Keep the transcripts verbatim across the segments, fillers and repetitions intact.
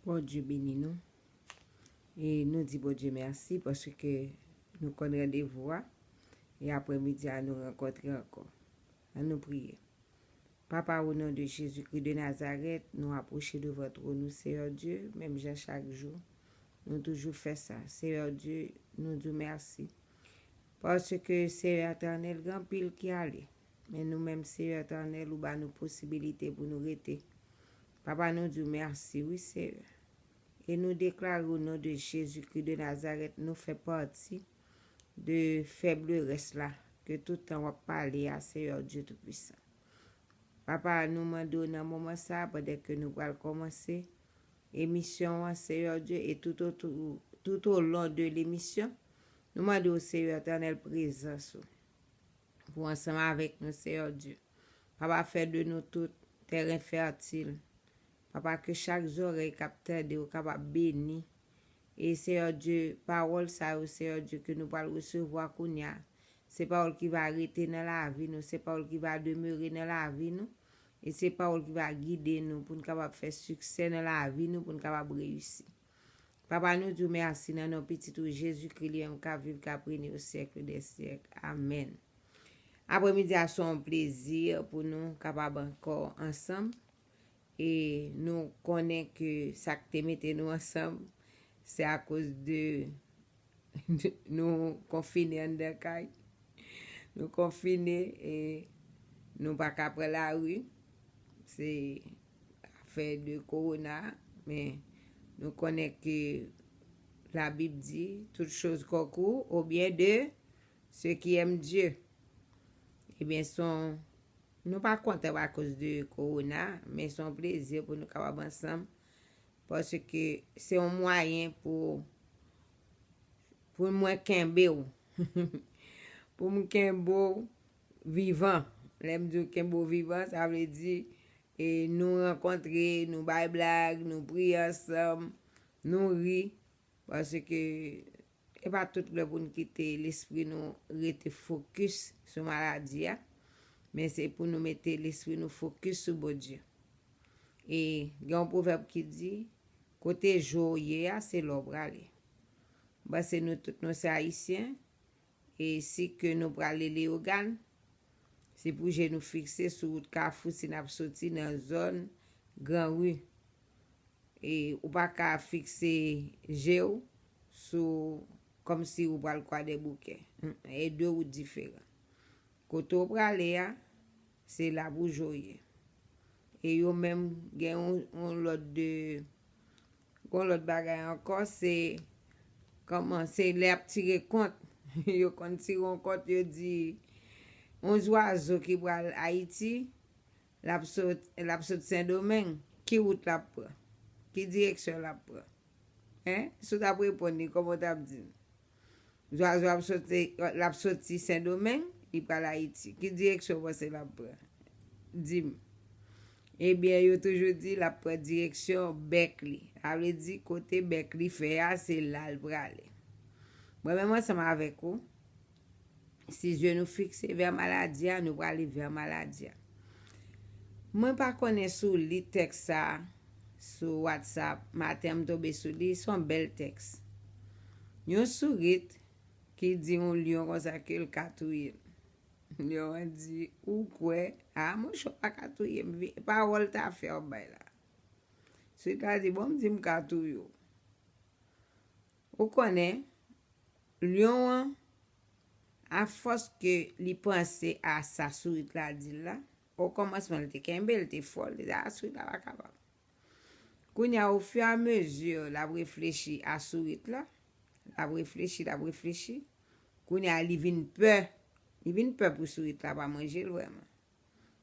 Bondye beni nou. E nou di Bondye mèsi paske nou konn randevou a. E apremidi a nou rankontre ankò. Ann nou priye. Papa, o non de Jezikri de Nazarèt, nou apwoche devan twòn ou, Seyè Dye, menm jan chak jou. Nou toujou fè sa. Seyè Dye, nou di w mèsi. Paske, Seyè Etènèl, gen anpil ki ale. Men nou menm, Seyè Etènèl, ou ba nou posibilite pou nou rete. Papa, nou di w mèsi, wi, Seyè. E nou deklare, o non de Jezikri de Nazarèt, nou fè pati de fèb lerès la, ke tout tan w ap pale a, Seyè Dye Toupisan. Papa, nou mande w nan moman sa a, pandan ke nou pral kòmanse emisyon an, Seyè Dye, e tout otou, tout o lon de lemisyon, nou mande w, Seyè Etènèl, prezans ou pou ansanm avèk nou, Seyè Dye. Papa, fè de nou tout tèren fètil. Papa, ke chak zòrèy k ap tande w kapab beni. E, Seyè Dye, pawòl sa yo, Seyè Dye, ke nou pral resevwa kounye a, se pawòl ki va rete nan lavi nou, se pawòl ki va demere nan lavi nou, e se pawòl ki va gide nou pou n kapab fè siksè nan lavi nou, pou n kapab reyisi. Papa, nou di w mèsi nan non Pitit ou Jezikri, li menm k ap viv, k ap rene o syèk dè syèk. Amèn. Apremidi a se yon plezi pou nou kapab ankò ansanm. E nou konnen ke sa k te mete nou ansanm, se akoz de nou konfine anndan kay. Nou konfine e nou pa ka pran lari. Se afè de kowona, men nou konnen ke Labib di, toutes choses concourent au bien de ceux qui aiment Dieu. Ebyen, se yon, nou pa kontan akoz de kowona, men se yon plezi pou nou kapab ansanm, paske se yon mwayen pou, pou mwen kenbe w, pou m kenbe w vivan. Lè m di w kenbe w vivan, sa vle di, e, nou rankontre, nou bay blag, nou priye ansanm, nou ri, paske e pa tout lè pou n kite lespri nou rete fokis sou maladi a, men se pou nou mete lespri nou fokis sou Bondye. E gen yon pwovèb ki di, kote je w ye a, se la w prale. M panse nou tout nou se Ayisyen, e si ke nou prale Leyogàn, se pou je nou fikse sou wout Kafou si n ap soti nan zòn Gran Ri. E ou pa ka fikse je w sou, kòmsi ou pral Kwadèboukè. Mm, e de wout diferan. Kote w prale a, se la pou je w ye. E yo menm gen yon, yon lòt de, yon lòt bagay ankò, se kòman, se lè y ap tire kont. Yo konn tire yon kont, yo di, yon zwazo ki pral Ayiti, l ap sot, l ap sot Sendomeng, ki wout l ap pran? Ki direksyon l ap pran? Hein? Si w t ap reponn li, kòman w t ap di l? Zwazo ap soti, l ap soti Sendomeng, li pral Ayiti. Ki direksyon w panse l ap pran? Di m. Ebyen, yo toujou di l ap pran direksyon bèk li. Sa vle di, kote bèk li fè a, se la l prale. Mwen menm ansanm avèk ou, si je nou fikse vè maladi a, nou prale vè maladi a. Mwen pa konnen si w li tèks sa a sou WhatsApp, maten an m tonbe sou li, se yon bèl tèks. Yon sourit ki di yon lyon konsa ke l ka touye l. Lyon an di, ou kwè, a monchè, w pa ka touye m, vi-, pawòl ta fè w bay la. Sourit la di, bon, m di m ka touye w. Ou konnen, lyon an, afòs ke li panse a sa sourit la di l la, okòmansman, li te kenbe, li te fò, li te di, a, sourit la pa kapab. Kounye a, ofiramezi l ap reflechi a sourit la, l ap reflechi, l ap reflechi, kounye a, li vin pè. Li vin pè pou sourit la pa manje l vrèman.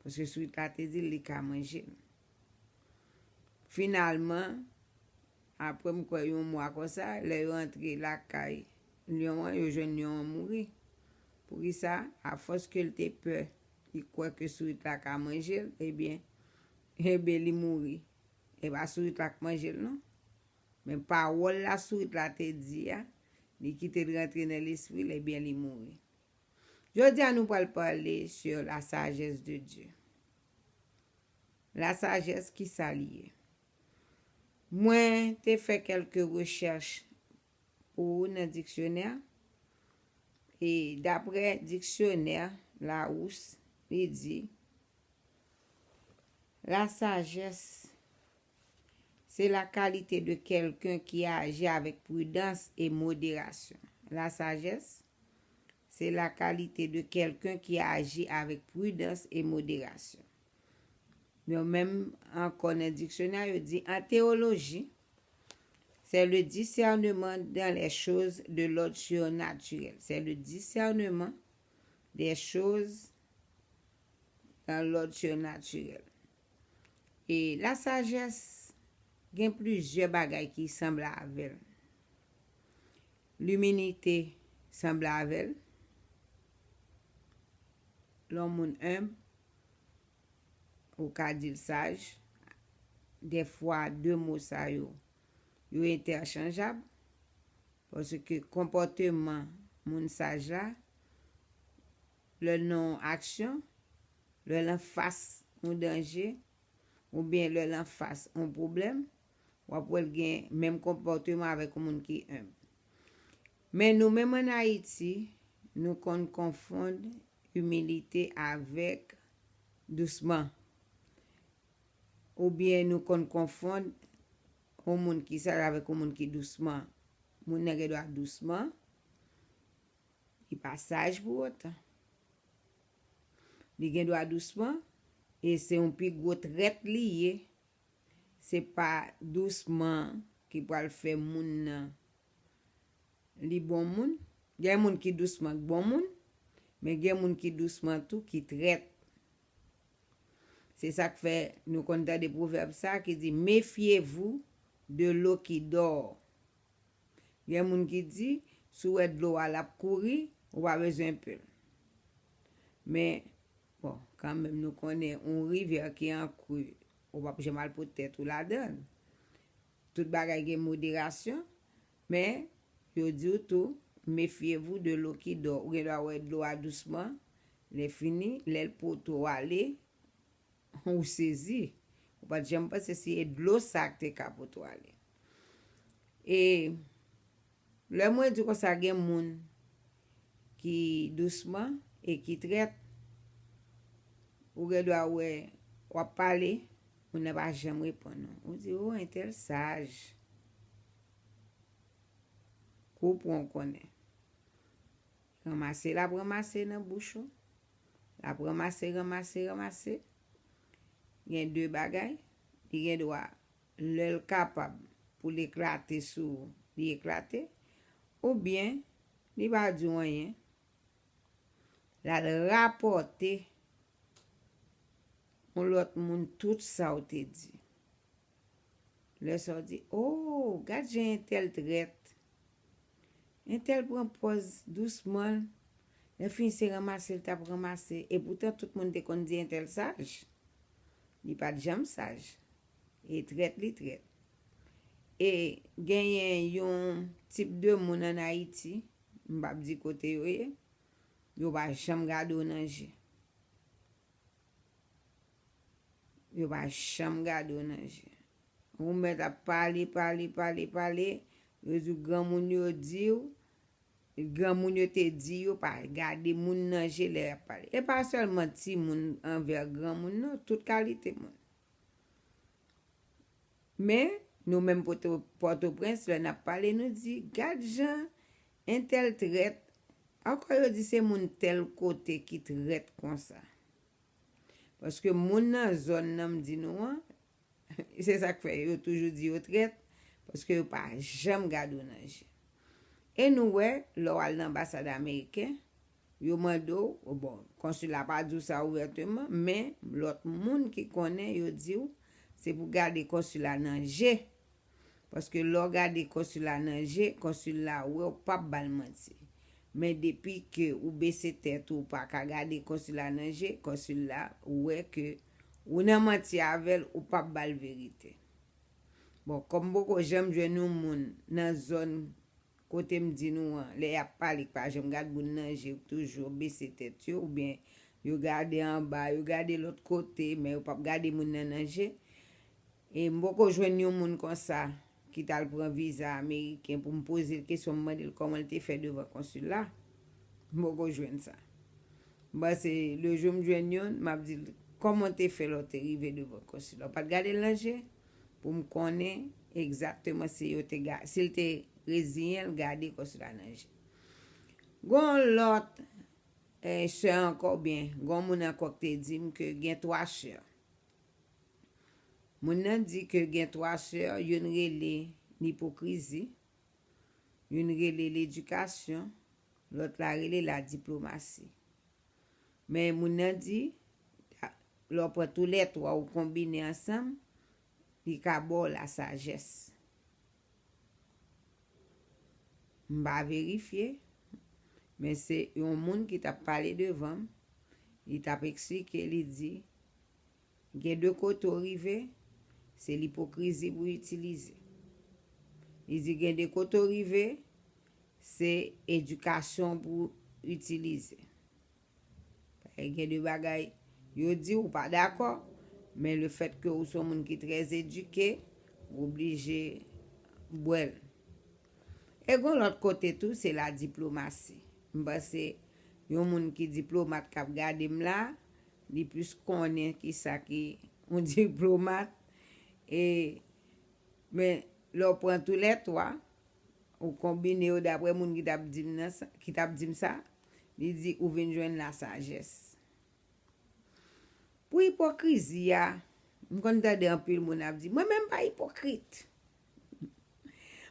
Paske sourit la te di l li ka manje l. Finalman, apre m kwè yon mwa konsa, lè yo antre lakay lyon an, yo jwenn lyon an mouri. Poukisa? Afòs ke l te pè, li kwè ke sourit la ka manje l, ebyen, ebyen, li mouri. E pa sourit la k manje l, non. Men pawòl la sourit la te di a, li kite l rantre nan lespri l, ebyen, li mouri. Jodi a, nou pral pale sur la sagesse de Dieu. La sagesse, ki sa li ye? Mwen te fè kèlke rechèch pou ou nan diksyonè. E daprè diksyonè Larousse, li di, la sagesse, c'est la qualité de quelqu'un qui agit avec prudence et modération. La sagesse, c'est la qualité de quelqu'un qui agit avec prudence et modération. Yo menm ankò nan diksyonè, yo di, en théologie, c'est le discernement dans les choses de l'ordre surnaturel. C'est le discernement des choses dans l'ordre surnaturel. E la sagesse, gen plizyè bagay ki sanble avè l. L'humilité sanble avè l. Lè yon moun enb, ou ka di l saj. Dèfwa, de mo sa yo, yo entèchanjab. Paske konpòteman moun saj la, lè l nan yon aksyon, lè l anfas yon danje, oubyen lè l anfas yon pwoblèm, w ap wè l gen menm konpòteman avèk yon moun ki enb. Men nou menm ann Ayiti, nou konn konfonn imilite avèk dousman. Oubyen nou konn konfonn yon moun ki saj avèk yon moun ki dousman. Moun nan gen dwa dousman, li pa saj pou otan. Li gen dwa dousman, e se yon pi gwo trèt li ye. Se pa dousman ki pral fè moun nan li bon moun. Gen moun ki dousman k bon moun, men gen moun ki dousman tou ki trèt. Se sa k fè nou konn tande pwovèb sa ki di, méfiez-vous de l'eau qui dort. Gen moun ki di, si w wè dlo a l ap kouri, ou pa bezwen pè l. Men, bon, kanmenm, nou konnen yon rivyè ki an kri, ou p ap janm al pote tèt ou ladan l. Tout bagay gen moderasyon, men yo di w tou, méfiez-vous de l'eau qui dort. Ou gen dwa wè dlo a dousman, lè fini, lè l pote w ale, ou sezi. Ou pa t janm panse si e dlo sa k te ka pote w ale. E lè mwen di konsa, gen moun ki dousman e ki trèt, ou gen dwa wè w ap pale, moun nan pa janm reponn ou. Ou di, "O, entèl saj." Kou pran w konnen. Ranmase l ap ranmase nan bouch ou. L ap ranmase, ranmase, ranmase. Gen de bagay. Li gen dwa, lè l kapab pou l eklate sou ou, li eklate. Oubyen, li pa di w anyen. L al rapòte yon lòt moun tout sa w te di. Lè sa w di, "O, gad jan entèl trèt. Entèl pran pòz dousman. Lè fini se ranmase l t ap ranmase." Epoutan, tout moun te konn di entèl saj. Li pa t janm saj. E trèt li trèt. E genyen yon tip de moun ann Ayiti, m p ap di kote yo ye, yo pa janm gade w nan je. Yo pa janm gade w nan je. Ou mèt ap pale, pale, pale, pale. Yo di w granmoun yo di w, granmoun yo te di yo pa gade moun nan je lè y ap pale. E pa sèlman timoun anvè granmoun, non, tout kalite moun. Men, nou menm Pòto-, Pòtoprens, lè n ap pale, nou di, "Gad jan entèl trèt." Ankò yo di se moun tèl kote ki trèt konsa. Paske moun nan zòn nan m di nou an, se sa k fè yo toujou di yo trèt, paske yo pa janm gade w nan je. E nou wè, lè w al nan anbasad ameriken, yo mande w, bon, konsila pa di w sa ouvèteman, men lòt moun ki konnen, yo di w, se pou gade konsila nan je. Paske lè w gade konsila nan je, konsila wè w p ap ba l manti. Men depi ke ou bese tèt ou, ou pa ka gade konsila nan je, konsila wè ke ou nan manti avè l, ou p ap ba l verite. Bon, kòm m poko janm jwenn yon moun nan zòn kote m di nou an, lè y ap pale, k pa janm gad moun nan je, toujou bese tèt yo, oubyen yo gade anba, yo gade lòt kote, men yo p ap gade moun nan nan je. E m poko jwenn yon moun konsa ki t al pran viza ameriken pou m poze l kesyon, m mande l kòman l te fè devan konsil la. M poko jwenn sa. M panse lejou m jwenn youn, m ap di l kòman w te fè lè w te rive devan konsil la. W pa t gade l nan je pou m konnen egzakteman si yo te ga-, si l te reziyen l gade konsil la nan je. Gon lòt, eh, sè ankò, oubyen gon moun ankò ki te di m ke gen twa sè. Moun nan di ke gen twa sè, youn rele lipokrizi, youn rele ledikasyon, lòt la rele ladiplomasi. Men moun nan di, lè w pran toulètwa ou konbine ansanm, li ka ba w lasajès. M pa verifye, men se yon moun ki t ap pale devan m, li t ap eksplike, li di, gen de kote w rive, se lipokrizi pou w itilize. Li di gen de kote w rive, se edikasyon pou w itilize. Paske gen de bagay yo di ou pa dakò, men lefètke ou se yon moun ki trè edike, ou oblije bwè l. E gon lòt kote tou, se ladiplomasi. M panse yon moun ki diplomat k ap gade m la, li plis konnen kisa ki yon diplomat. E, men, lè w pran toulètwa, ou konbine yo daprè moun ki t ap di m nan sa, ki t ap di m sa, li di ou vin jwenn lasajès. Pou ipokrizi a, m konn tande anpil moun ap di, mwen menm m pa ipokrit.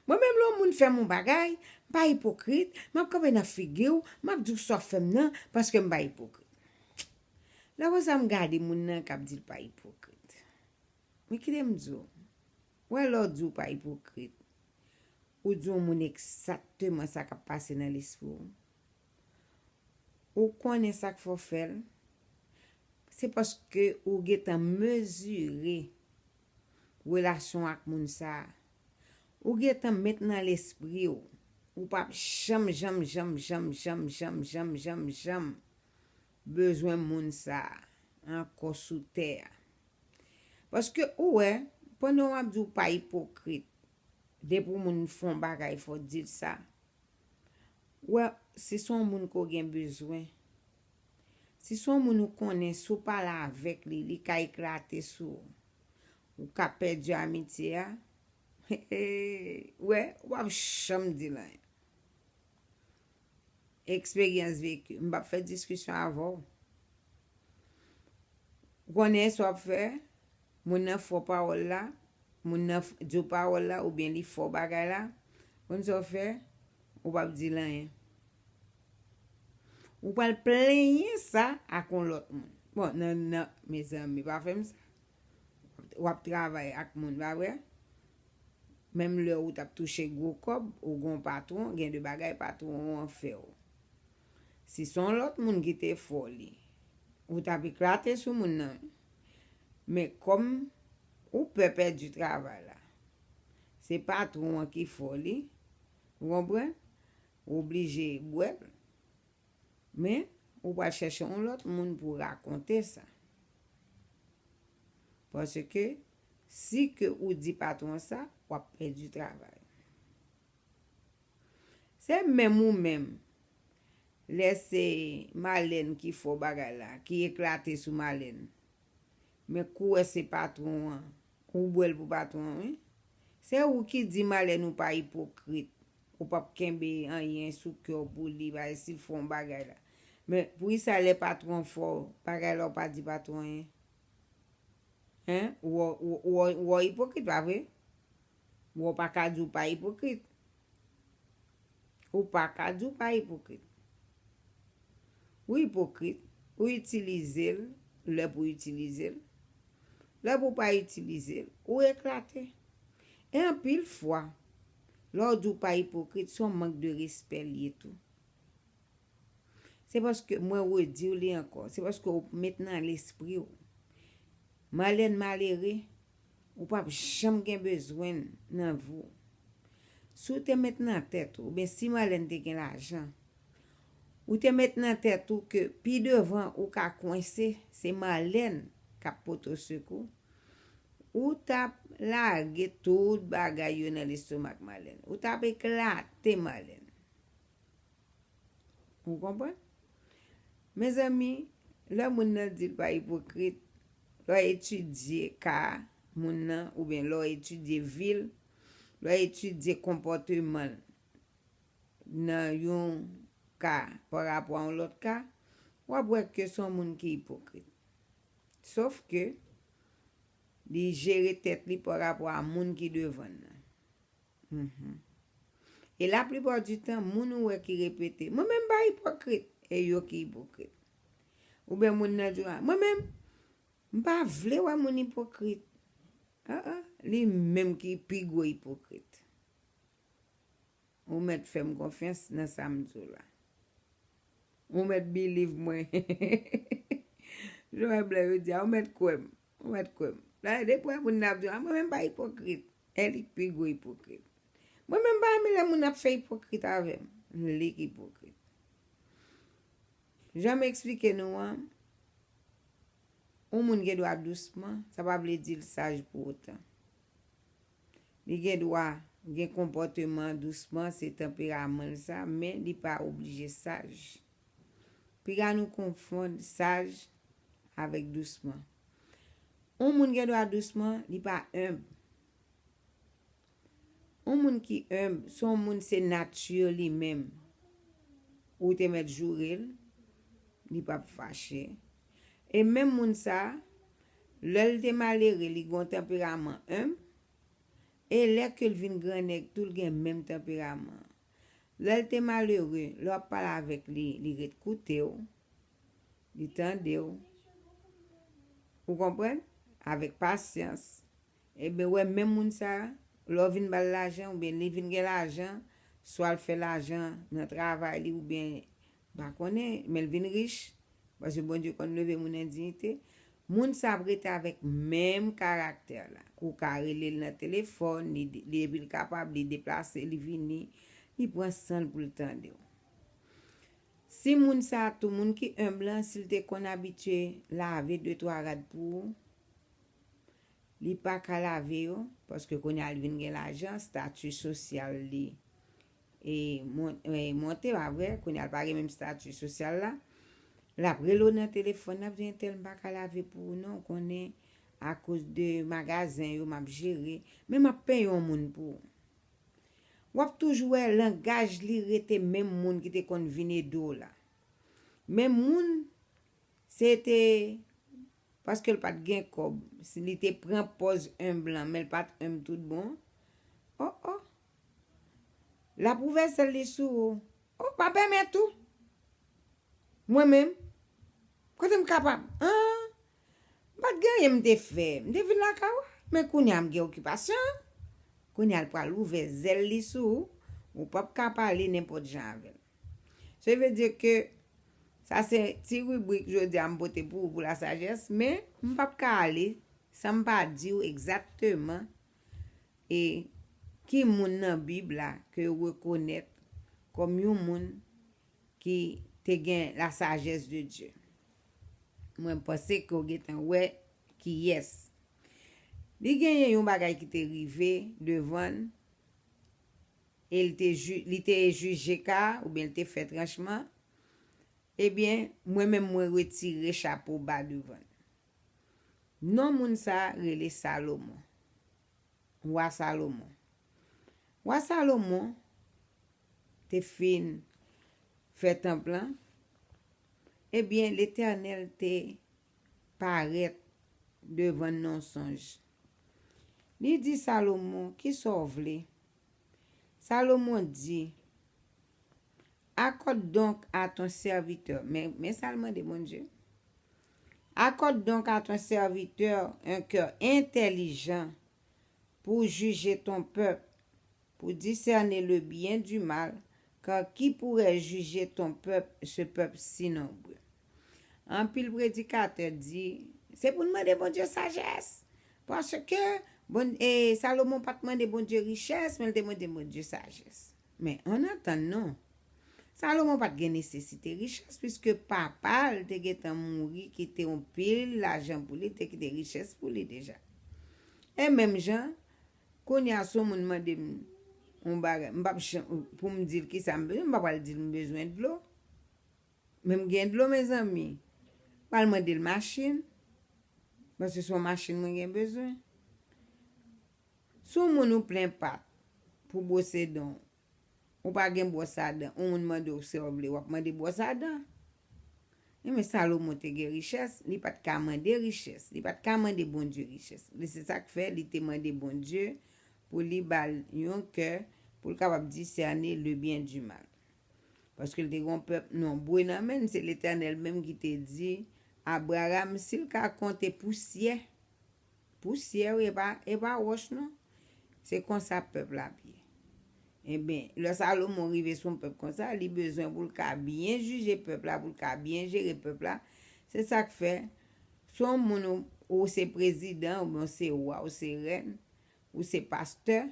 Mwen menm lè yon moun fè m yon bagay, m pa ipokrit, m ap kanpe nan figi w, m ap di w sa w fè m nan, paske m pa ipokrit. Lè konsa m gade moun nan k ap di l pa ipokrit. Men kite m di w, wè lè w di w pa ipokrit, ou di yon moun egzakteman sa k ap pase nan lespri w. Ou konnen sa k fè w fè l, se paske ou gentan mezire relasyon ak moun sa a. Ou gentan met nan lespri w, ou p ap janm, janm, janm bezwen moun sa a ankò sou tè a. Paske ou wè, pandan w ap di w pa ipokrit, depi yon moun fè yon bagay, fò w di l sa. Ou wè, si se yon moun ke w gen bezwen, si se yon moun ou konnen, si w pale avèk li, li ka eklate sou ou, ou ka pèdi amitye a, ou wè, ou p ap janm di l anyen. Eksperyans veki. M p ap fè diskisyon avè w. Ou konnen sa w ap fè? Moun nan fè w pawòl la, moun nan f-, di w pawòl la, oubyen li fè w bagay la. Konn sa w fè? Ou p ap di l anyen. Ou pral plenyen sa ak yon lòt moun. Bon, nan, nan, mezanmi, pa fè m sa. W ap travay ak moun, pa vre? Menm lè ou t ap touche gwo kòb, ou gon patwon, gen de bagay patwon an fè w. Si se yon lòt moun ki te fè w li, ou t ap eklate sou moun nan. Men kòm ou pè pèdi travay la, se patwon an ki fè w li, ou konprann? Ou oblije bwè l. Men, ou pral chèche yon lòt moun pou rakonte sa. Paske, si ke ou di patwon sa, w ap pèdi travay. Se menm ou menm, lè se Malèn ki fè w bagay la, ki eklate sou Malèn. Men kou wè se patwon an, ou bwè l pou patwon an, wi. Se ou ki di Malèn ou pa ipokrit, ou p ap kenbe anyen sou kè w pou li, paske si l fè yon bagay la. Men poukisa lè patwon an fè w bagay la, ou pa di patwon an anyen? Hen? Ou, ou, ou, ou ipokrit, pa vre? Ou pa ka di w pa ipokrit. Ou pa ka di w pa ipokrit. Ou ipokrit, ou itilize l lè pou w itilize l. Lè pou w pa itilize l, ou eklate. E anpil fwa, lè w di w pa ipokrit, se yon mank de respè l ye tou. Se paske, mwen redi w li ankò, se paske w met nan lespri w, Malèn malere, ou p ap janm gen bezwen l nan vi w. Si w te met nan tèt ou, oubyen si Malèn te gen lajan, ou te met nan tèt ou ke pi devan ou ka kwense, se Malèn k ap pote w sekou, Ou t ap lage tout bagay yo nan lestomak Marlène. Ou t ap eklate Marlène. Ou konprann? Mezanmi, lè moun nan di l pa ipokrit, lè w etidye ka moun nan, oubyen lè w etidye vi l, lè w etidye konpòteman l nan yon ka parapò a yon lòt ka, w ap wè ke se yon moun ki ipokrit. Sof ke li jere tèt li parapò a moun ki devan l nan. Mhm. E laplipa di tan, moun ou wè ki repete, "Mwen menm pa ipokrit," e yo ki ipokrit. Oubyen moun nan di w, "Mwen menm, m pa vle wè moun ipokrit." Ah, ah, li menm ki pi gwo ipokrit. Ou mèt fè m konfyans nan sa m di w la. Ou mèt believe mwen. Jan wè blan yo di a, ou mèt kwè m. Ou mèt kwè m. Dayè, depi wè moun nan ap di, "A, mwen menm pa ipokrit." E li k pi gwo ipokrit. Mwen menm pa renmen lè moun ap fè ipokrit avè m. Li k ipokrit. Jan m eksplike nou an, yon moun gen dwa dousman, sa pa vle di l saj pou otan. Li gen dwa gen konpòteman dousman, se tanperaman l sa, men li pa oblije saj. Piga nou konfonn saj avèk dousman. Yon moun gen dwa dousman, li pa enb. Yon moun ki enb, se yon moun se nati li menm. Ou te mèt joure l, li p ap fache. E menm moun sa, lè l te malere, li gen yon tanperaman enb. E lè ke l vin grannèg tou, l gen menm tanperaman an. Lè l te malere, lè w ap pale avèk li, li ret koute w, li tande w. Ou konprann? Avèk pasyans. Ebyen, wè menm moun sa, lè w vin ba l lajan, oubyen li vin gen lajan, swa l fè lajan nan travay li, oubyen, m pa konnen, men l vin rich, paske Bondye konn leve moun an diyite, moun sa ap rete avèk menm karaktè la. Ou ka rele l nan telefòn, li, li, epi l kapab, li deplase, li vini, li pran san l pou l tande w. Si moun sa tou, moun ki enb lan, si l te konn abitye lave de twa rad pou ou, li pa ka lave yo, paske kounye a l vin gen lajan, estati sosyal li e mon-, e monte, pa vre, kounye a l pa gen menm estati sosyal la. L ap rele w nan telefòn, l ap di, "Entèl, m pa ka lave pou ou non, ou konnen, akoz de magazen yo, m ap jere, men m ap peye yon moun pou ou." W ap toujou wè langaj li rete menm moun ki te konn vin ede w la. Men moun, se te paske l pa t gen kòb, si li te pran pòz enb lan, men l pa t enb tout bon. Oh, oh. L ap ouvè zèl li sou ou. Oh, pa pèmèt ou. Mwen menm, kote m kapab? An? M pa t gen anyen m te fè. M te vin lakay ou, men kounye a m gen okipasyon. Kounye a l pral ouvè zèl li sou ou. Ou p ap ka pale nenpòt jan avè l. Sa vle di ke sa se ti ribrik jodi a m pote pou ou pou la sajès, men m p ap ka ale san m pa di w egzakteman e ki moun nan Bib la ke yo rekonèt kòm yon moun ki te gen la sajès de Dye. Mwen panse ke w gentan wè kiyès. Li genyen yon bagay ki te rive devan l, e l te ju-, li te jije ka, oubyen l te fè tranchman, ebyen, mwen menm mwen retire chapo ba devan l. Non moun sa a rele Salomon. Wa Salomon. Wa Salomon te fin fè tanp lan, ebyen, Letènèl te parèt devan l nan yon sonj. Li di Salomon, "Kisa w vle?" Salomon di, "Accorde donc à ton serviteur," men, men sa l mande Bondye. "Accorde donc à ton serviteur un cœur intelligent pour juger ton peuple, pour discerner le bien du mal, car qui pourrait juger ton peuple, ce peuple si nombreux?" Anpil predikatè di, se pou n mande Bondye sajès. Paske bon, e, Salomon pa t mande Bondye richès, men l te mande Bondye sajès. Men ann atann non. Salomon pa t gen nesesite richès, piske papa l te gentan mouri, kite yon pil lajan pou li, te kite richès pou li deja. E menm jan, kounye a, si yon moun mande m yon bagay, m p ap janm, pou m di l kisa m bezwen, m pa pral di l m bezwen dlo. Men m gen dlo, mezanmi. M pral mande l machin, paske se yon machin mwen gen bezwen. Si yon moun ou plen pat pou bwose dan w, ou pa gen bwòs a dan, yon moun mande w sa w vle, w ap mande bwòs a dan. Enben, Salomon te gen richès, li pa t ka mande richès, li pa t ka mande Bondye richès. Li, se sa k fè li te mande Bondye pou li ba l yon kè pou l kapab disène le bien du mal. Paske l te gen yon pèp nonbre nan men l, se Letènèl menm ki te di Abraram si l ka konte pousyè, pousyè, wi, e pa, e pa wòch, non. Se konsa pèp la ap ye. Enben, lè Salomon rive sou yon pèp konsa, li bezwen pou l ka byen jije pèp la, pou l ka byen jere pèp la. Se sa k fè, si yon moun ou, ou se prezidan, oubyen ou se wa, ou se rèn, ou se pastè,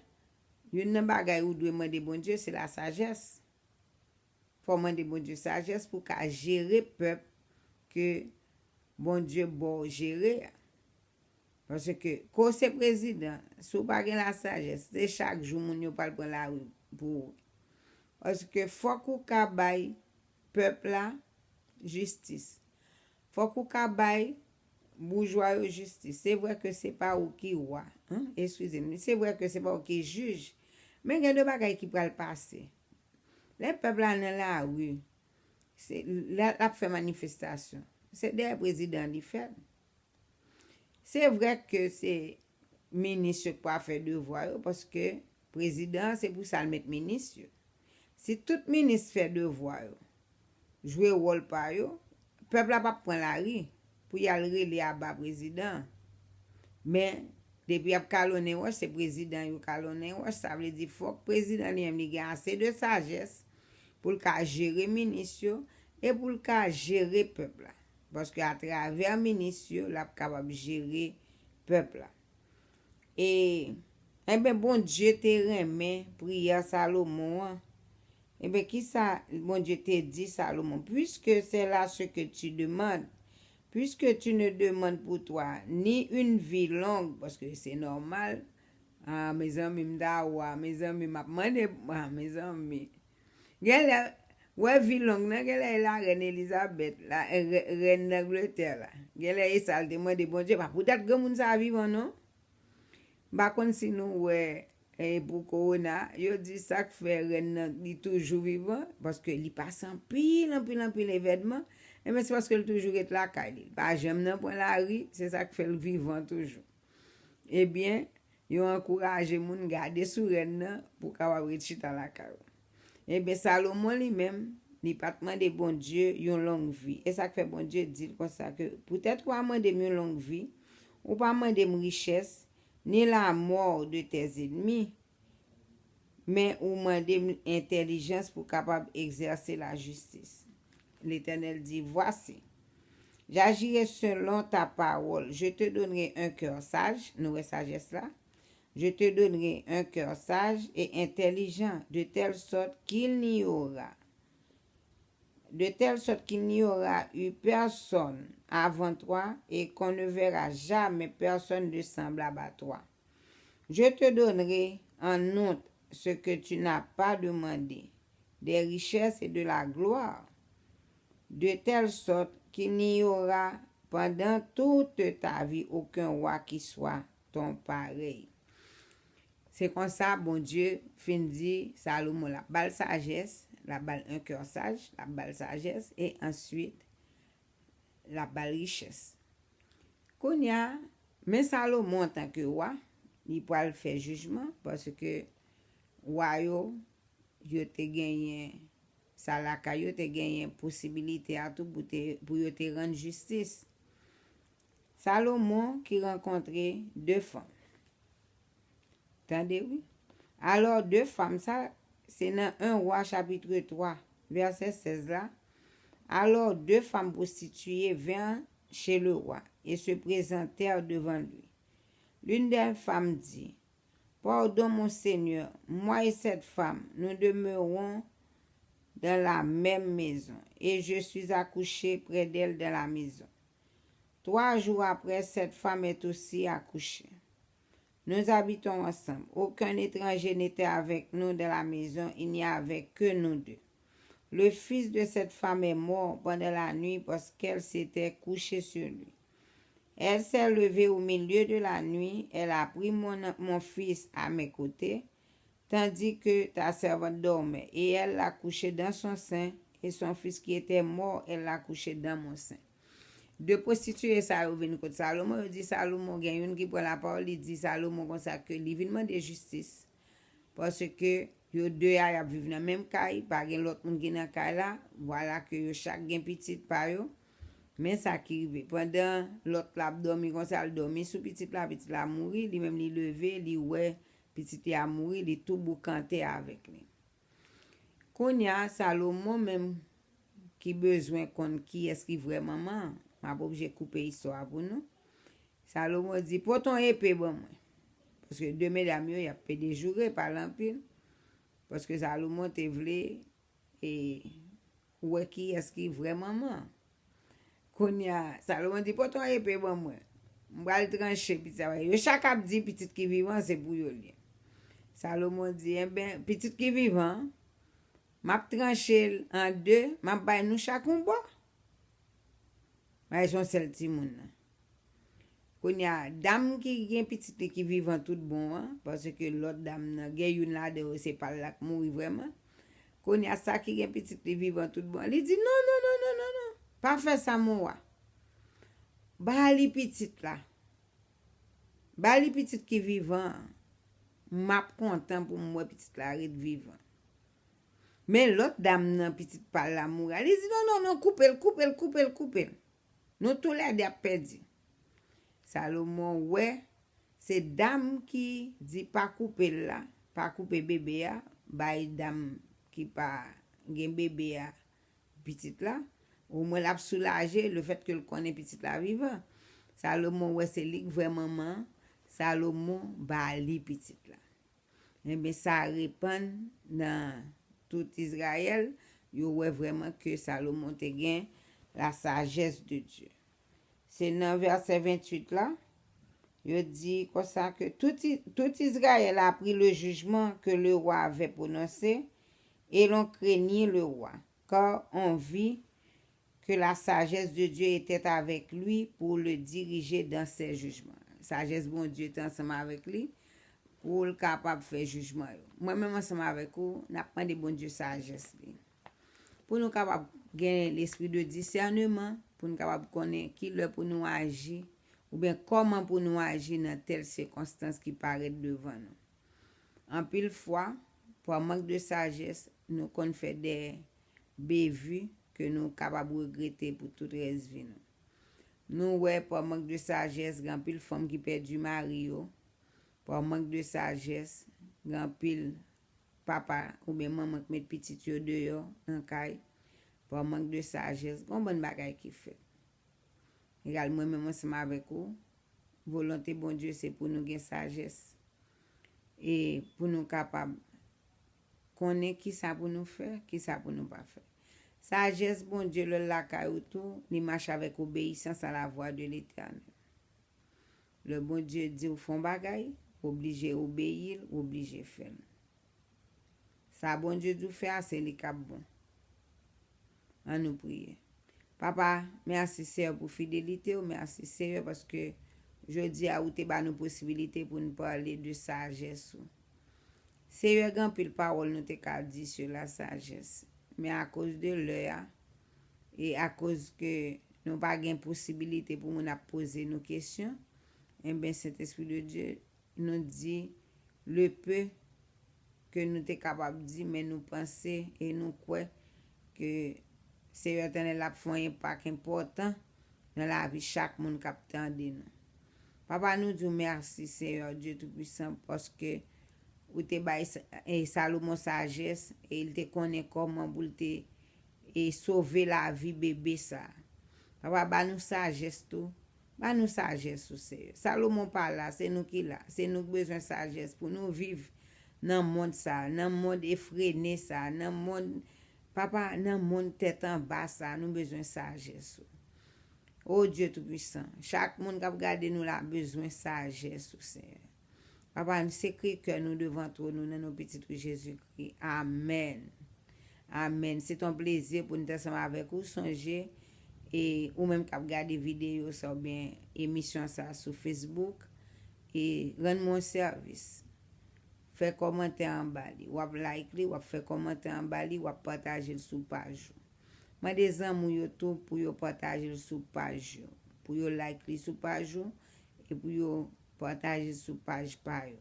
youn nan bagay ou dwe mande Bondye, se lasajès. Fò w mande Bondye sajès pou w ka jere pèp ke Bondye ba w jere a. Paske, ke w se prezidan, si w pa gen lasajès, se chak jou moun yo pral pran lari pou ou. Paske fòk ou ka bay pèp la jistis. Fòk ou ka bay boujwa yo jistis. Se vre ke se pa ou ki wa, en, eskize m, se vre ke se pa ou ki jij, men gen de bagay ki pral pase. Lè pèp la nan lari, se, l, l ap fè manifestasyon. Se dèyè prezidan li fè l. Se vre ke se minis yo k pral fè devwa yo, paske prezidan an se pou sa l met minis yo. Si tout minis fè devwa yo, jwe wòl pa yo, pèp la p ap pran lari pou y al rele aba prezidan an. Men, depi y ap kalonnen wòch, se prezidan yo kalonnen wòch. Sa vle di fòk prezidan li menm li gen ase de sajès pou l ka jere minis yo e pou l ka jere pèp la. Paske atravè minis yo, l ap kapab jere pèp la. E, enben, Bondye te renmen priyè Salomon an. Enben, kisa Bondye te di Salomon? Puisque c'est là ce que tu demandes, puisque tu ne demandes pour toi ni une vie longue, paske se nòmal. Ah, mezanmi, m ta wa, mezanmi, m ap mande, ah, mezanmi. Genlè, wè vi long nan, genlè e la rèn Elizabèt, la, rè-, rèn Angletè la. Genlè e sa l te mande Bondye, pa poutèt granmoun sa a vivan, non. M pa konn si nou wè, e, pou kowona, yo di sa k fè rèn nan, li toujou vivan, paske li pase anpil, anpil, anpil evènman. Enben, se paske l toujou ret lakay li. Li pa janm nan pwen lari, se sa k fè l vivan toujou. Ebyen, yo ankouraje moun gade sou rèn nan pou w kapab ret chita lakay ou. Ebyen, Salomon li menm, li pa t mande Bondye yon long vi. E sa k fè Bondye di l konsa ke, poutèt ou pa mande m yon long vi, ou pa mande m richès, ni la mort de tes ennemis, men ou mande m entèlijans pou kapab egzèse lajistis. Letènèl di, Voici, j'agirai selon ta parole. Je te donnerai un cœur sage. Nou wè sajès la. Je te donnerai un cœur sage et intelligent, de telle sorte qu'il n'y aura, de telle sorte qu'il n'y aura eu personne avant toi et qu'on ne verra jamais personne de semblable à toi. Je te donnerai en outre ce que tu n'as pas demandé, des richesses et de la gloire, de telle sorte qu'il n'y aura pendant toute ta vie aucun roi qui soit ton pareil. Se konsa Bondye fin di Salomon l ap ba l sajès, l ap ba l un cœur sage, l ap ba l sajès, e answit l ap ba l richès. Kounye a, men Salomon antanke wa, li pral fè jijman, paske wa yo, yo te genyen, sa lakay yo te genyen posibilite a tou pou te, pou yo te rann jistis. Salomon ki rankontre de fanm. Tande, wi. Alò, de fanm, sa, se nan un Roi chapitre trois, vèsè sèz la. Alors deux femmes prostituées vinrent chez le roi et se présentèrent devant lui. L'une des femmes dit, Pardon, mon seigneur, moi et cette femme, nous demeurons dans la même maison, et je suis accouchée près d'elle dans la maison. Trois jours après, cette femme est aussi accouchée. Nous habitons ensemble. Aucun étranger n'était avec nous dans la maison, il n'y avait que nous deux. Le fils de cette femme est mort pendant la nuit parce qu'elle s'était couchée sur lui. Elle s'est levée au milieu de la nuit, elle a pris mon, mon fils à mes côtés, tandis que ta servante dormait, et elle l'a couché dans son sein, et son fils qui était mort, elle l'a couché dans mon sein. De pwostitiye sa yo vin kot Salomon, yo di Salomon, gen youn ki pran lapawòl, li di Salomon konsa ke li vin mande jistis. Paske yo de a y ap viv nan menm kay, pa gen lòt moun ki nan kay la, vwala ke yo chak gen pitit pa yo. Men sa ki rive, pandan lòt la ap dòmi konsa, l dòmi sou pitit la, pitit la mouri, li menm li leve, li wè pitit li a mouri, li tou boukante avèk li. Kounye a, Salomon menm ki bezwen konn kiyès ki vrè manman an, m ap oblije koupe istwa a pou nou. Salomon di, pote yon epe ban mwen. Paske de medam yo, y ap pede joure, pale anpil. Paske Salomon te vle e, wè kiyès ki vrè manman an. Kounye a, Salomon di, pote yon epe ban mwen. M pral tranche pitit sa yo. Yo chak ap di, pitit ki vivan, se pou yo l ye. Salomon di, enben, pitit ki vivan, m ap tranche l an de, m ap bay nou chak yon bò. Bay yon sèl timoun nan. Kounye a, dam ki gen pitit li ki vivan tout bon an, paske lòt dam nan, gen youn ladan yo se pa l la k mouri vrèman. Kounye a, sa ki gen pitit li vivan tout bon an, li di, non, non, non, non, non, non. Pa fè sa, mon wa. Ba li pitit la. Ba li pitit ki vivan an. M ap kontan pou m wè pitit la ret vivan. Men lòt dam nan, pitit pa l la mouri a. Li di, non, non, non, koupe l, koupe l, koupe l, koupe l. Nou toulède ap pèdi. Salomon wè se dam ki di pa koupe l la, pa koupe bebe a, bay dam ki pa gen bebe a pitit la. Omwen l ap soulaje lefètke l konnen pitit la vivan. Salomon wè se li k vrè manman an, Salomon ba li pitit la. Enben, sa repann nan tout Izrayèl, yo wè vrèman ke Salomon te gen la sagesse de Dieu. Se nan vèsè venntuit la, yo di konsa ke tout, I- tout Izrayèl apprit le jugement que le roi avait prononcé et l'on craignit le roi, car on vit que la sagesse de Dieu était avec lui pour le diriger dans ses jugements. Sajès Bondye te ansanm avèk li pou l kapab fè jijman yo. Mwen menm ansanm avèk ou, n ap mande Bondye sajès li. Pou nou kapab gen lespri de disèneman, pou nou kapab konnen ki lè pou nou aji, oubyen kòman pou nou aji nan tèl sikonstans ki parèt devan nou. Anpil fwa, pa mank de sajès, nou konn fè de bevi ke nou kapab regrete pou tout rès vi nou. Nou wè, pa mank de sajès, gen anpil fanm ki pèdi mari yo. Pa mank de sajès, gen anpil papa oubyen manman k met pitit yo deyò nan kay. Pa mank de sajès, gen yon bann bagay ki fèt. Egal, mwen menm ansanm avèk ou, volonte Bondye se pou nou gen sajès. E pou nou kapab konnen kisa pou nou fè, kisa pou nou pa fè. Sajès Bondye, lè l lakay ou tou, li mache avèk obeyisans à la voix de l'Éternel. Lè Bondye di w fè yon bagay, ou oblije obeyi l, ou oblije fè l. Sa Bondye di w fè a, se li k ap bon. Ann nou priye. Papa, mèsi Seyè pou fidelite w, mèsi Seyè paske jodi a ou te ba nou posibilite pou n pale de sajès ou. Seyè, gen anpil pawòl nou te ka di sou la sajès, men akoz de lè a, e akoz ke nou pa gen posibilite pou moun ap poze nou kesyon, enben, Sentespri de Dye, nou di le peu ke nou te kapab di, men nou panse e nou kwè ke Seyè Etènèl ap fè yon enpak enpòtan nan lavi chak moun k ap tande nou. Papa, nou di w mèsi, Seyè Dye Toupisan, paske ou te bay Sa- e Salomon sajès e l te konnen kòman pou l te e sove lavi bebe sa a. Papa, ba nou sajès tou. Ba nou sajès ou, Seyè. Salomon pa la, se nou ki la. Se nou k bezwen sajès pou nou viv nan mond sa a, nan mond efrene sa a, nan mond, papa, nan mond tèt anba sa a, nou bezwen sajès ou. O Dye Toupisan, chak moun k ap gade nou la bezwen sajès ou, Seyè. Papa, n sekre kè nou devan twòn ou nan non pitit ou Jezikri. Amèn. Amèn. Se t yon plezi pou n te ansanm avèk ou. Sonje, e ou menm k ap gade videyo sa oubyen emisyon sa sou Facebook, e rann mwen yon sèvis. Fè kòmantè anba li. W ap like li, w ap fè kòmantè anba li, w ap pataje l sou paj ou. Mande zanmi w yo tou pou yo pataje l sou paj yo, pou yo like li sou paj ou, e pou yo pataje l sou paj pa yo.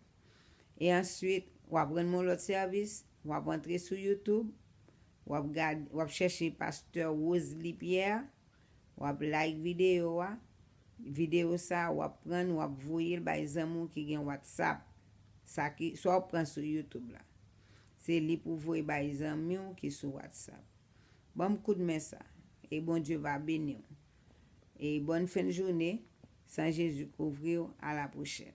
E answit, w ap rann mwen lòt sèvis, w ap antre sou YouTube, w ap gad, w ap chèche pastè Rosalie Pierre, w ap like videyo a, videyo sa a, w ap pran l, w ap voye l bay zanmi w ki gen WhatsApp. Sa ki, sa w ap pran sou YouTube la. Se li pou voye bay zanmi w ki sou WhatsApp. Ban m kout men sa, e Bondye va beni w. E bòn fen jounen, san Jezi kouvri w, a la pwochèn.